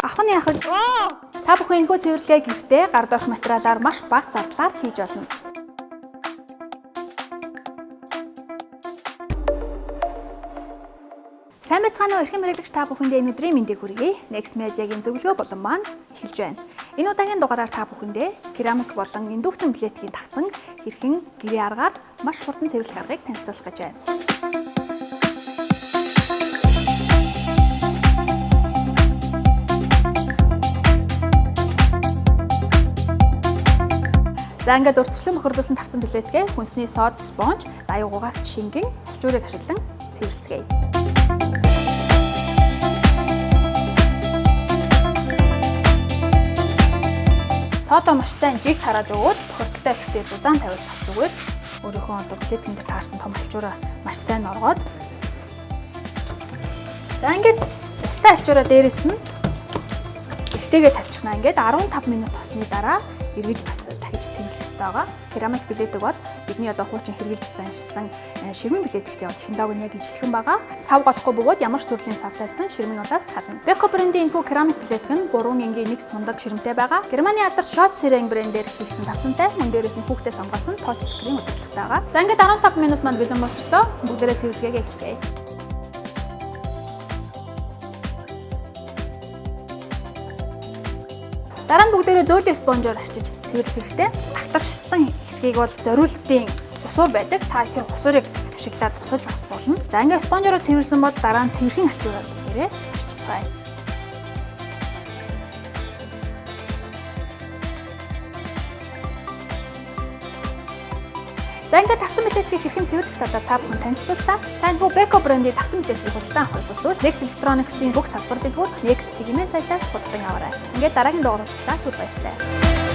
Ах нь яах вэ? Та бүхэн энэхүү цэвэрлэгээ гэртээ гар дорох материалаар маш бага зардлаар хийж болно. Сайн байцгаана уу, эрхэм хэрэглэгч та бүхэндээ энэ өдрийн мэндийг хүргэе. Next Media-гийн зөвлөгөө болон маань эхэлж байна. Энэ удаагийн дугаараар та бүхэндээ керамик болон индукцийн плиткийн тавцан хэрхэн гэрээ аргаар маш хурдан цэвэрлэх аргыг танилцуулах гэж байна. За ингээд урьдчилан бохирдуулсан тавцан плиткээ хүнсний сод, спонж, за аюугаагч шингэн алчуурыг ашиглан цэвэрлэцгээе. Содо маш сайн жиг тарааж өгөөд бохирдолтой хэсгээр зузаан тавиул бас зүгээр. Өөрийнхөө одоо плиткэн дээр таарсан том алчуураа маш сайн оргоод. За ингээд устай алчуураа дээрэс нь эвтэйгээ тавьчихна. Ингээд 15 минут тосны дараа эргэж бас дахиж цэвэрлэх ёстой байгаа. Керамик плитэг бол бидний одоо хуучин хэрэгжилж заншсан ширмэн плитгэтэй бол технологи нь яг ижилхэн байгаа. Сав голохгүй бөгөөд ямар ч төрлийн сав тавьсан ширмэн улаас ч хална. Beko брендийн энэхүү керамик плитэг нь 3 энгийн 1 сундаг ширмтэй байгаа. Германы алдар Schott Seren брендээр хийгдсэн тавцантай. Мөн дээрээс нь хүүхдээс хамгаалсан touch screen удирдлагатай байгаа. За ингээд 15 минут маань бэлэн болчлоо. Бүгдээрээ цэвэрлэгээгээ эхэлцгээе. Дараа нь бүгдээрээ зөөлөн спонжоор арчиж цэвэрлэх хэрэгтэй. Тагтаршсан хэсгийг бол зориултын хусуур байдаг. Та тэр хусуурыг ашиглаад усаж бас болно. За ингээд спонжороо цэвэрлсэн бол дараа нь цэвэрхэн ачуураар бүгдээрээ арчицгаая. За ингээд тавцан плиткийг хэрхэн цэвэрлэх талаар та бүхэн танилцууллаа. Та энэхүү Beko брендийн тавцан плиткийг худалдан авахыг хүсвэл Next Electronics-ийн бүх салбар дэлгүүр Next цэгийн сайтаас худалдан аваарай. Ингээд дараагийн дугаар уулзлаа. Түр баяртай.